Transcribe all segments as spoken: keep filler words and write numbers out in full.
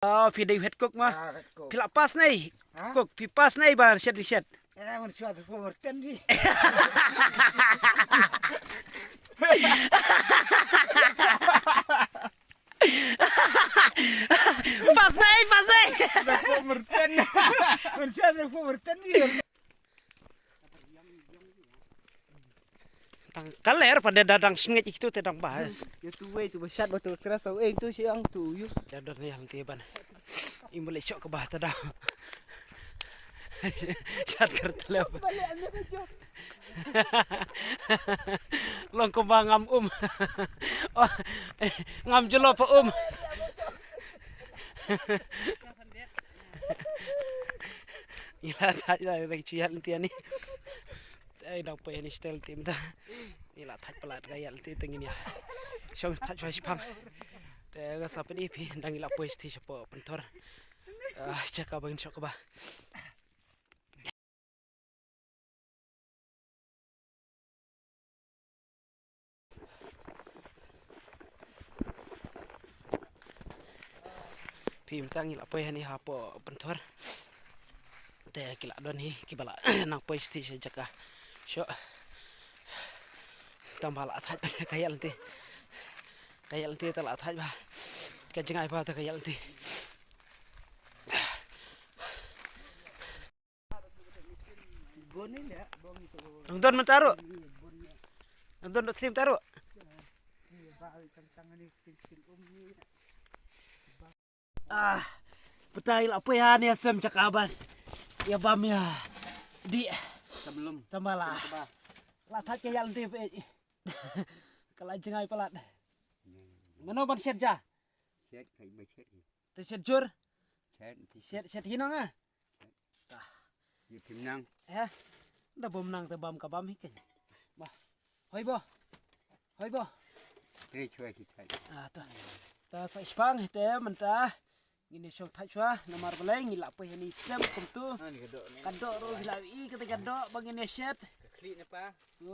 Oh, phi dei head cook ma. Ah, head cook. Phi la pass nei. Ha? Cook, phi pass nei ba shet shet. Eh, man shuwa tu pun merten ni. Pass nei, pass nei. Pun merten. Man shuwa tu pun merten ni. Dang kaler pat da dang sngewthuh ïa kitu te dang bha. Ïa tu wei tu ba shat ba tu kras au, eh, tu shi ang tu ïu. Da don ïa lynti ban. Im ba leh shok kaba te da. Shat kar telep. Long kumba ngam um. Oh, eh, ngam jyllop um. Ngi la thait la, la shu ïaid lynti ani. Te dang poi ani stel tim ta. Ngi la thait palat ka ïaid lynti te ngin ïa shong thait shuwa shipang. Te nga sa pyni phi dang ngi la poi shuwa shapoh pynthor. Ah, jaka ba ngin shong kaba. Phi, mynta ngi la poi hani hapoh pynthor. Te ki la don hi kiba la nang poi sha jaka. Sho. Tang ba la thait ka ïaid lynti. Ka ïaid lynti te la thait ba. Ka jngai ba te ka ïaid lynti. Nang don mynta ruh. Nang don da thlim ta ruh. Ah, pynta ïa la poi ha ne sem jaka ban ïa bam ïa dih. Samlum. Tamba la. Samlum ba. La thait ka ïaid lynti phi. Ka la jngai palat. Mano ban shet ja? Shet, kai ba shet. Te shet jur. Shet, shet, shet hi nong ah. Ïa phim nang. Eh. Da bom nang te bam ka bam hi ken. Ba. Hoi bo. Hoi bo. Te chwa ki thait. Ah, to. Ta sa shpang te mynta. Ngin ïa shong thait shuwa namar balei ngi la poi hani sem kumtu. Ah, ni ka doh ni. Ka doh ruh ngi la i kata ka doh ba ngin ïa shet. Ka khlieh na pa. Tu.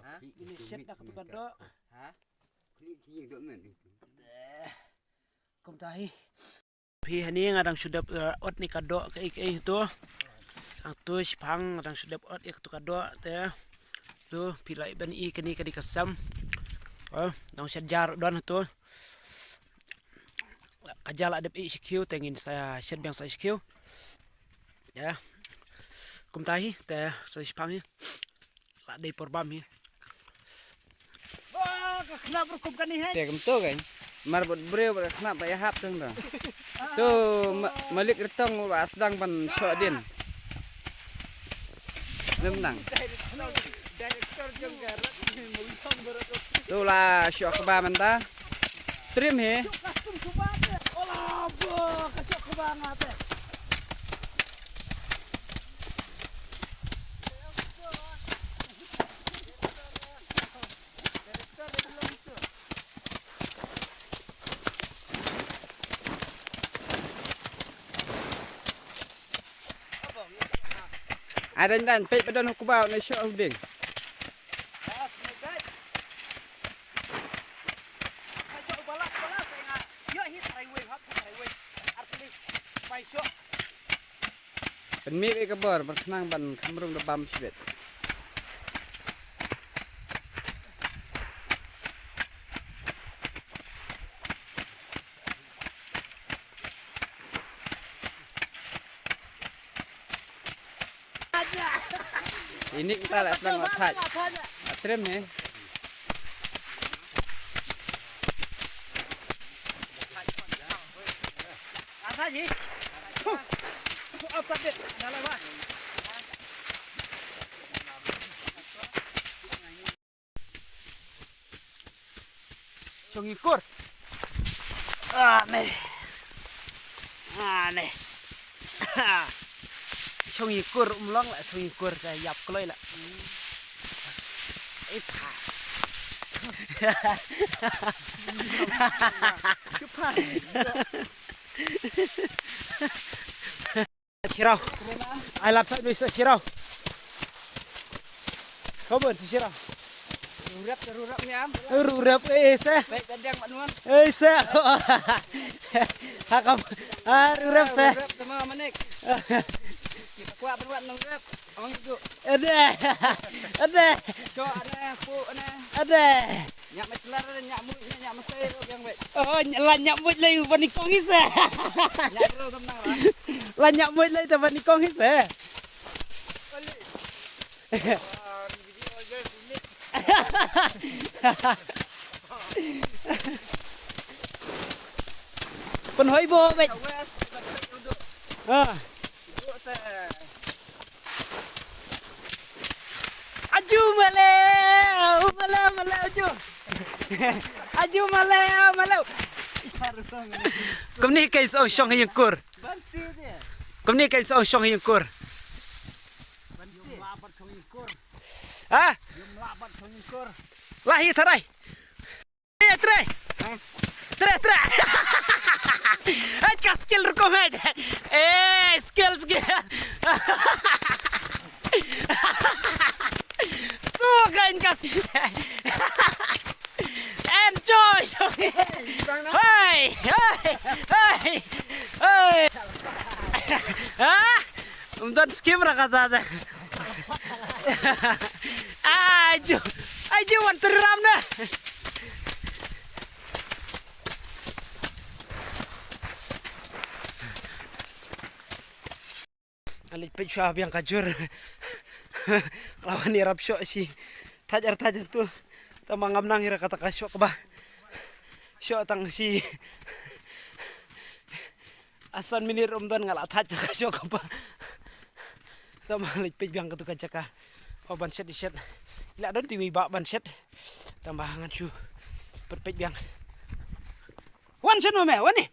Ha? Ngin ïa shet da katu ka doh. Ha? Khlieh ki doh men. Te. Kumta hi. Phi hani nga dang shu dep, eh, ot ni ka doh kaei kaei tu. Hangtu shipang nga dang shu dep ot ïa katu ka doh te. Tu phi lah ban i kane ka dei ka sem. Oh, dang shet ja ruh don tu. Ka ja la dep i shi khiew te ngin sa shet biang sa shi khiew. Ïa. Kumta hi te sa shipang hi. La dei por bam hi. Wah, ka khnap ruh kum kane hi. Te kumto kan. Mar bad briew bad ka khnap ba ïahap tang da. To ma-, malik Rytong ba sdang ban shoh dien. Lem nang. Director jong ka rat ni, malik Rytong ba rat. To la shoh kaba mynta. Trim hi. Ka sum suba te. Ola bo, ka shoh kaba nga te. Ai dan dan peit ba don u kba ne shoh u ding. Pynmih ïa ka bor ban khnang ban kham rung da bam shibit. Ini kita lah sedang masak. Trim ni. Shong ikur. Ah, ne. Ah, ne. Shong ikur, um long la shong ikur ka ïap kloi la. Ita. Shirau. Ai lap sa dui sa shirau. Khubor sa shirau. Rurap, rurap ni am. Rurap, eh, sa. Baik, kadang mak nuan. Eh, sa. Akam, ah, rep se. Rep sama manik. Kita kuat buat nang rep. Ong itu. Ade. Ade. Jo ade, pu ade. Ade. Nyak macelar ade, nyak muit, nyak masai tu yang baik. Oh, ny-, la nyak muit lai bani kong ise. Nyak bro sama lah. La nyak muit lai ta bani kong ise. Pynhoi bo bek. Ha. Aju male, u male, male aju. Aju male, male. Kumne kai sa shong ha ïing kur. Kumne kai sa shong ha ïing kur. Ha? Lah hi tharai. Eh, tre. Tre, tre. Eh, ka skill rukom hai. Eh, skill, skill. Tu kan ka skill. Enjoy. Hai, hai, hai, hai. Ha? Um don skim ra kata. Aju, aju wan teram na. Alej peit shuwa biang ka jur. Lawan ni rap shoh shi. Thaj ar thaj tu. Tama ngam nang ira kata ka shoh kaba. Shoh tang shi. Asan minit rum don nga la thaj ka shoh kaba. Tama leit peit biang katu ka jaka. Oh, ban shet di shet. Ila don ti wi ba ban shet. Tama ngan shu. Peit peit biang. Wan shen me, wan ni.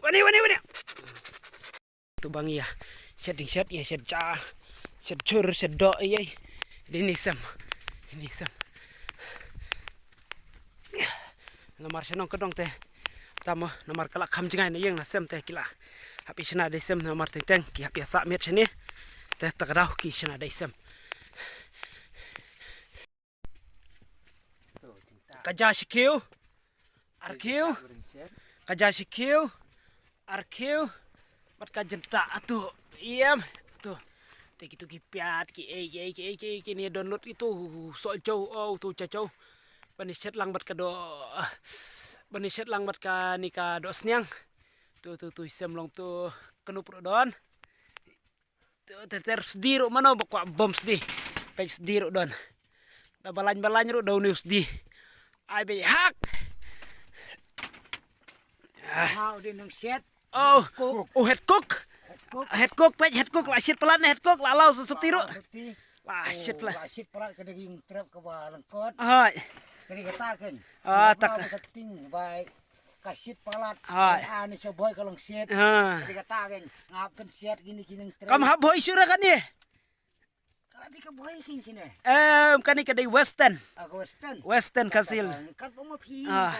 Wan ni, wan ni, wan ni. Tu bang ïa shet ding shet, ïa shet ja, shet jur, shet doh, ïa, ïa. Dei ni sem. Ni sem. Namar shnong ka dong te. Tama namar ka la kham jngai na ïing na sem te ki la hap ïa shna dei sem namar teng teng ki hap ïa sah miet shane. Te ta ka daw ki shna dei sem. Ka ja shi kiew. Ar kiew. Ka ja shi kiew. Ar kiew. Bad ka jynta atu. Ïem. Atu. Te kitu ki piat ki ei ki ei ki ei ki ei ki ni download kitu. Soh jaw, oh, tu cha jaw. Ban ïa shet lang bad ka doh. Ban ïa shet lang bad ka ni ka doh sniang. Tu tu tu isem long tu kenu pro don. Ter ter sdi ruh mano ba kwah bom sdi. Peit sdi ruh don. Da balain balain ruh da uni u sdi. Ai beit hak. Ah. Ha, u dei nong shet. Oh, cook. Oh, head cook. Head cook. Head cook, peit head cook la shit palat ne head cook la lau su sopti ruh. Sopti. La shit palat. La shit palat ka daging trep ka ba lengkot. Hai. Ka dei kata kan. Ah, tak. Ka ting bai. Ka shit palat. Ha. Ani sa boy ka long shit. Ha. Kata kata kan. Ngap kan shit kini kini. Kam hap boy sura kan ye? Kala di ka boy kin sini. Em, kani ka dei Western. Ah, ka Western. Western Council. Kat mo phi. Ah.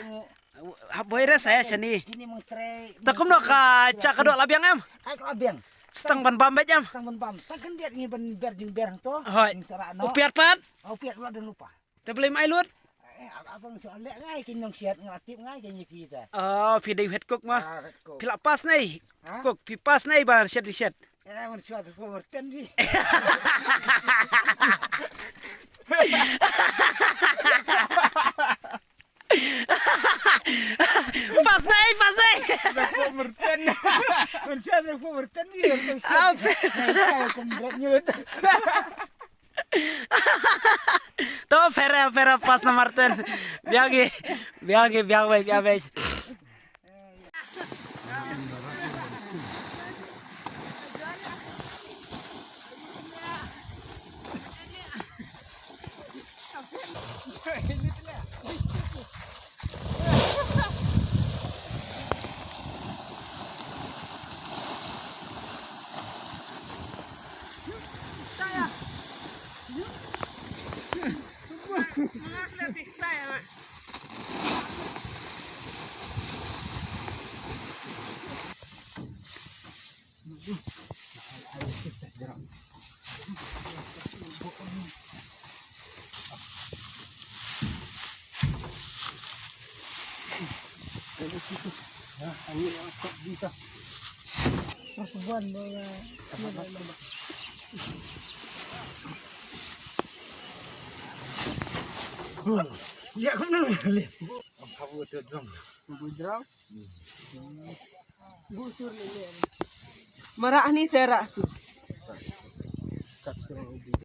Hap boy re saya sini. Kini mong tre. Takum no ka cha ka dok labiang em. Ai ka labiang. Stang ban bam bejam. Stang ban bam. Takan dia ni ban ber jing ber to. Hoi. Upiat pat. Upiat pula dan lupa. Te blei mai lut. Eh, abang soal lek ngai kin nong siat ngatip ngai kin nyi pita. Oh, phi dei head cook ma. Ah, head cook. Phi la pass nei. Ha? Cook, phi pass nei ba siat di siat. Eh, man siat ko merten di. Pass nei, pass nei. Ko merten. Man siat ko merten di. Apa? Ko merten. To pera pera pass na Martin. Biang ki, biang ki, biang bai, biang bai. Marah ni serak tu.